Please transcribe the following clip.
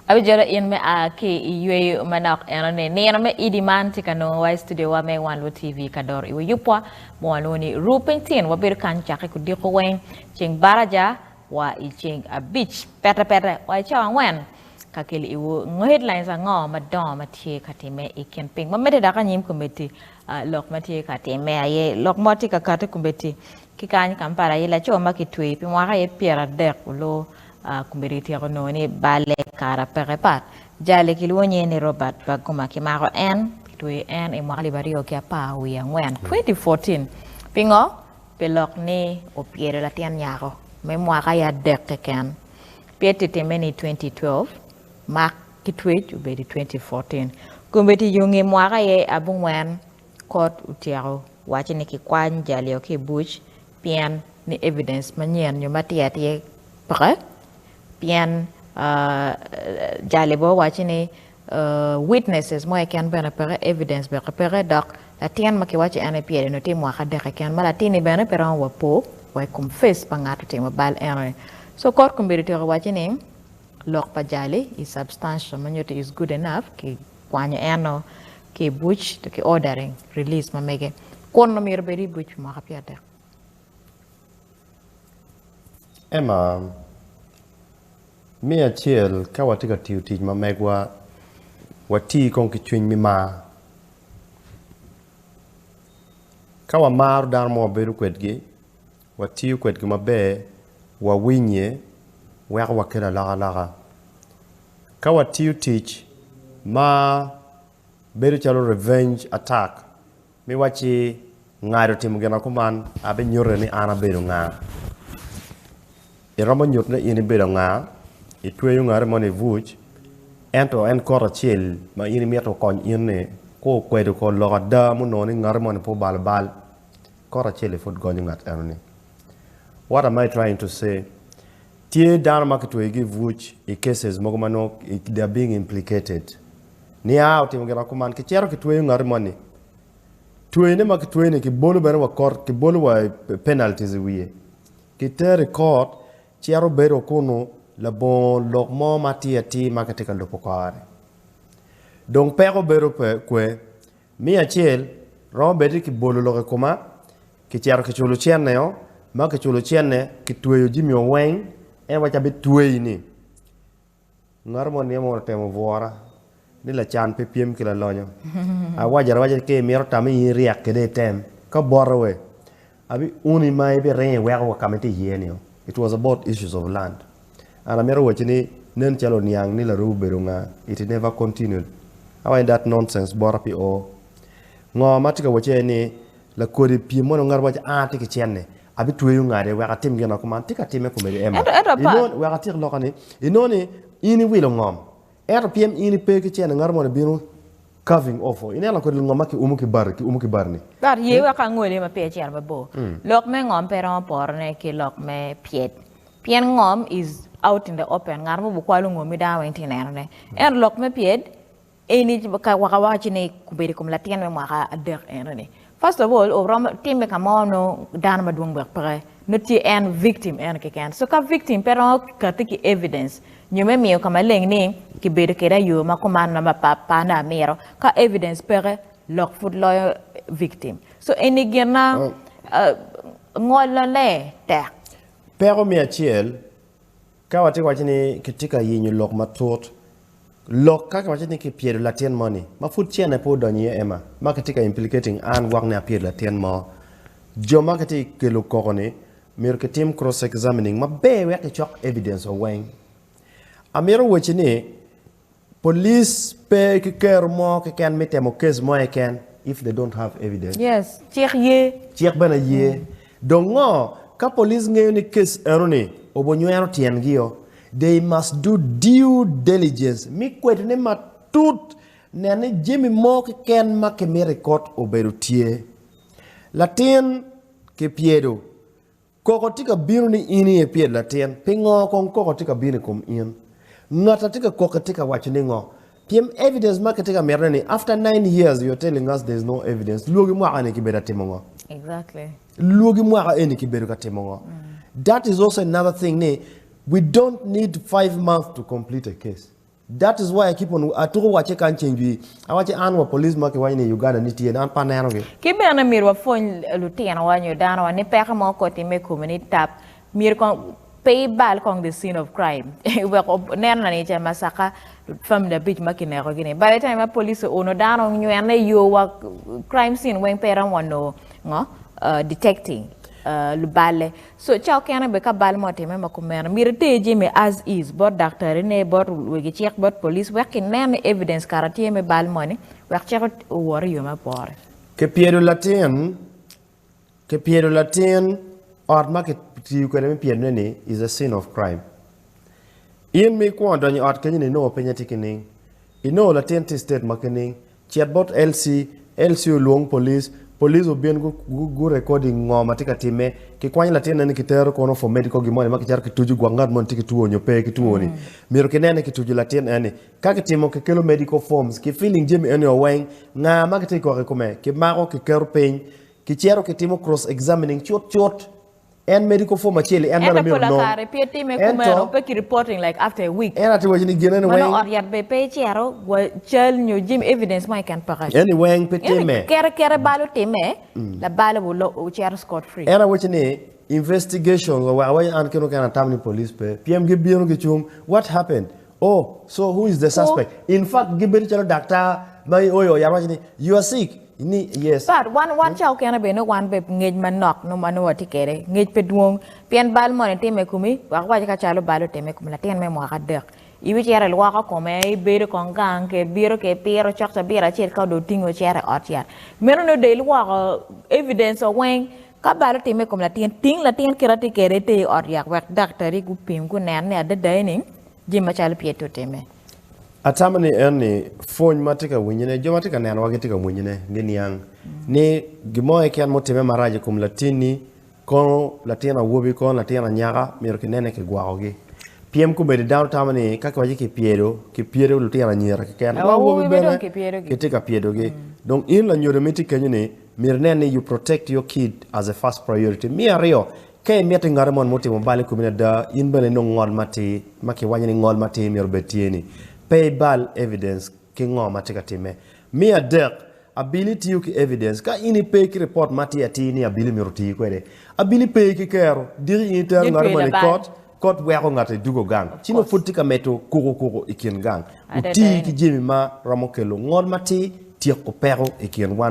Abijolo in me a ki i yweyo manok eno ni nino me Idi man tye ka nongo wa i studio wa me Wan Luo TV ka doro iwi yubwa ma walwongo ni Ruu Piny Tin. Wabedo kany cakke kudiko weng ceng baraja wa i ceng abic pete pete wa i cawa angwen ka kelo iwu headlines ango madongo ma tye ka time i kin piny. Ma medde dok anyim kombeddi lok ma tye ka time aye lok mo tye ka kati kombeddi ki kany Kampala aye laco ma kitweyo pi mwaka aye pyeradek olu Kombeddi kityeko nongo ni balle kara peke pat. Jali kilwongo nyinge ni Robert Baguma. Kimako en, kitweyo en i mwaka alip aryo ki apar wiye angwen, 2014. Pingo? Pi lok ni opyedo latin nyako me mwaka aye adek keken. Pyed tye timme ni 2012, mak ki twec obedo i 2014. Kombeddi yo nge mwaka aye abongwen, kot otyeko waco ni kikwany jali-o ki i buc pien ni evidence manyen nyo matir atir peke pien jali bene owaco ni witnesses mo keken bene peke evidence bene peke dok latin ma kiwaco en aye pyede nongo tye mwaka adek keken ma latinni bene pe romo wa po wa i kom face pa ngat otimo bal enoni so kot kombeddi otyeko waco ni lok pa jali is substantial ma nyuto is good enough ki kwanyo eno ki i buc to ki ordering release ma mege kun omyero obed i buc pi mwaka pyerdek. Emma, Me acel, ka watye ka tiyo tic ma megwa, wati kong ki cwiny me mar. Ka wamaro dano ma wabedo kwedgi, watiyo kwedgi maber, wawinye, weko wakelo alokaloka. Ka watiyo tic ma bedo calo revenge attack, Mi wacci, Ngado timo gin ma kuman abinyute ni an abedo nga. Iromo nyuto ni in ibedo nga, itweyo ngati moni i buc, ento en kot acel ma in imito okony in ni, ka okwedo ko lok ada munongo ni ngati moni pe obalo bal, kot acel-li pud gonyo ngat eno-ni. What am I trying to say? Tye dano ma kitweyogi i buc i cases mogo ma nongo they are being implicated. Nia otimo gin ma kuman, kicito kitweyo ngati moni. Tweyone ma kitweyo-ni kibolo bene wa kot, kibolo wa penalties i wiye. Kitero i kot, cito bedo kunu labongo lok mo ma atir atir ma kitye ka lubo kore. Dong peko bedo kwe. Me acel, romo bed ni kibolo lok i koma, kicito kiculo cene-o, ma kiculo cene, kitweyo jami-o weng, en waci abitweyi-ni. Ngat mo niye mo otemo bwura ni lacan pe pyem ki lalonyo. Awaco awaca ni ka imito tame in iryek kede item. Ka bote we, abi uni ma ibiringo iweko wa kama itye iye ni o. It was about issues of land. And amito waci ni nen calo oniang ni Larub obedo nga, it never continued. Awaco ni that nonsense bota pi o. Ngo ma atye ka waci aye ni Lakodi pyem moni ngat waco an atye ki cente, abitweyo ngade wek atim gin ma kuman. Tye ka timme komedi Emma. Ento, ento pa. Inongo, wek atyek loka ni, inongo ni in iwilo ngom, ento pien in ipe ki cente ngat moni bino carving off. Ineno lakodi ngom ma kiumo ki bati, kiumo ki bati ni. But ye wek angoli ma peya icito mabor. Lok me ngom pe romo porone ki lok me pyed. Pien ngom is out in the open, ngat mo obukwalo ngomi dano weng tye nenone. Ento lok me pyed, Eni ka wawaco ni obedo i kom latin me mwaka adek eno ni first of all oromo time ka mo nongo dano madwong bene peke nongo tye en victim eno keken so ka victim pe romo kati ki evidence nyo me miyo ka maleng ni kibedo kede ayo ma kuman ma pe an amito ka evidence peke lok pud loyo victim so eni gin ma ngolone tek. Peko me acel Ka watye ka waco ni kitye ka yenyo lok matut, lok ka kiwaco ni kipyedo latin moni ma pud cene pe odonyo iye Emma, ma kitye ka implicating an gwok ni apyedo latin mo, jo ma kitye ka kelo koko ni myero kitim cross examining maber wek kicok evidence wa weng. Amito wacci ni Police pe ki kero mo keken me temo case mo keken if they don't have evidence. Yes, cik ye. Cik bene ye. Dong ngo ka police ngeyo ni case eno ni obo nywero tyen gi o, they must do due diligence me kwedo ne matut nen ni jami mo keken ma kimito i court obedo tye. Latin ki pyedo Koko tye ka bino ni in aye ipyed latin. Pingo kong koko tye ka bino i kom in? Ngat a tye ka koki tye ka waco ni ngo? Pien evidence ma kitye ka mitone ni after nine years you are telling us there is no evidence. Lwogi mwaka eni kibedo ka timo ngo? Exactly. Lwogi mwaka eni kibedo ka timo ngo? That is also another thing ni we don't need five months to complete a case. That is why I keep on atuko wacce kany ceng jwi awacce an wa police ma kiwaco ni i Uganda ni tye an pe aneno gi. Ki bene myero wapwony lutinowa nyo danowa ni peko mo ka otimme i komi ni tap myero kong pe ibal kong the scene of crime wek neno lani ca masaka family abic ma kinekogi ni by the time ma police ouno dano onywene i yo wa crime scene weng pe iromo wa nongo ngo detecting luballe. So ca okene bene ka bal mo otime ma kumeno, myero iter jami as is bot daktari ne, bot wegi cik, bot police wek kinen ni evidence kara tye me bal moni wek cik owot i yo ma pore. Kipyedo latin, kipyedo latin, ot ma kitiyo kwede me pyedone ni is a scene of crime. In ma ikwongo donyo i ot kenyo ni inongo pinye tye kining? Inongo latin tye i state ma kining? Cit bot LC, LC olwong police, police obin gu recording ngo ma tye ka time, ki kwanyo latin eni ki tero kono for medical gin moni ma ki cito ki tucu gwok ngat moni tye ki two nyo pe ki two ni, myero ki nen ni ki tucu latin eni, ka ki timo ki kelo medical forms ki filling jami eni o weng, nga ma ki tye koko i kome, ki mako ki keto piny, ki cito ki timo cross examining cut cut. En medical form acel-li en bene Ento myero pola onong. kare pe time kumeno, Ento, pe ki reporting like after a week. en atye waco ni gin eni Ma nongo weng, ot yat bene pe icito wa cal nyo jami evidence mo keken peke. eni weng pe Ento time. kere kere bal otime, labal ocito scot free. En awaco ni investigations oweko awaco an kit mukene atamo ni police pe pien gibino gicung what happened? Oh, so who is the suspect? In fact, gibedo calo daktar ma ioyo yat waco ni, you are sick. Ni, yes. But wan wan ca okene bene nongo wan be ngec manok nongo ma nongo watye kede, ngec pe dwong. Pien bal moni time i komi, wek waci ka calo bal otime i kom latin me mwaka adek. Ibicito ilwoko kome, ibedo kong gang, ke bito ke piro cok cabit acel ka dong otingi ocito i ot yat. Meno nongo dong ilwoko evidence o weng. Ka bal otime i kom latin, ting latin kit atye kede iter i ot yat wek daktari gupim gunen ni adada eni Jami macalo pyet otimme. Atamo ni en ni pwony ma tye ka winyone, jo ma tye ka nenowa gitye ka winyone, giniang ni gin mo keken mutimme marac i kom latinni, kono latin awobi kono latin anyaka, myero kinen ni kigwokogi. Pyem komedi dano tamo ni ka kiwaco ni kipyedo, kipyedo lutino anyira keken, wa awobi bene kitye ka pyedogi. Dong in lanyodo ma itye kenyo-ni, myero inen ni you protect your kid as a first priority. Me aryo, Ka imiti ngati moni mutimo bal i komi ni ada, in bene inong ngol matir, ma kiwaco ni ngol matir myero obed tye ni, pe ibal evidence ki ngo ma tye ka timme. Me adek, abili tiyo ki evidence. Ka in ipe ki report ma atir atir ni abili myero oti kwede, abili pe ki kero, diki in itero ngati moni i kot, kot weko ngati dugo gang, ci nongo pud tye ka medo kuku kuku i kin gang. Wuti ki jami ma romo kelo ngol matir, tyeko peko i kin wan.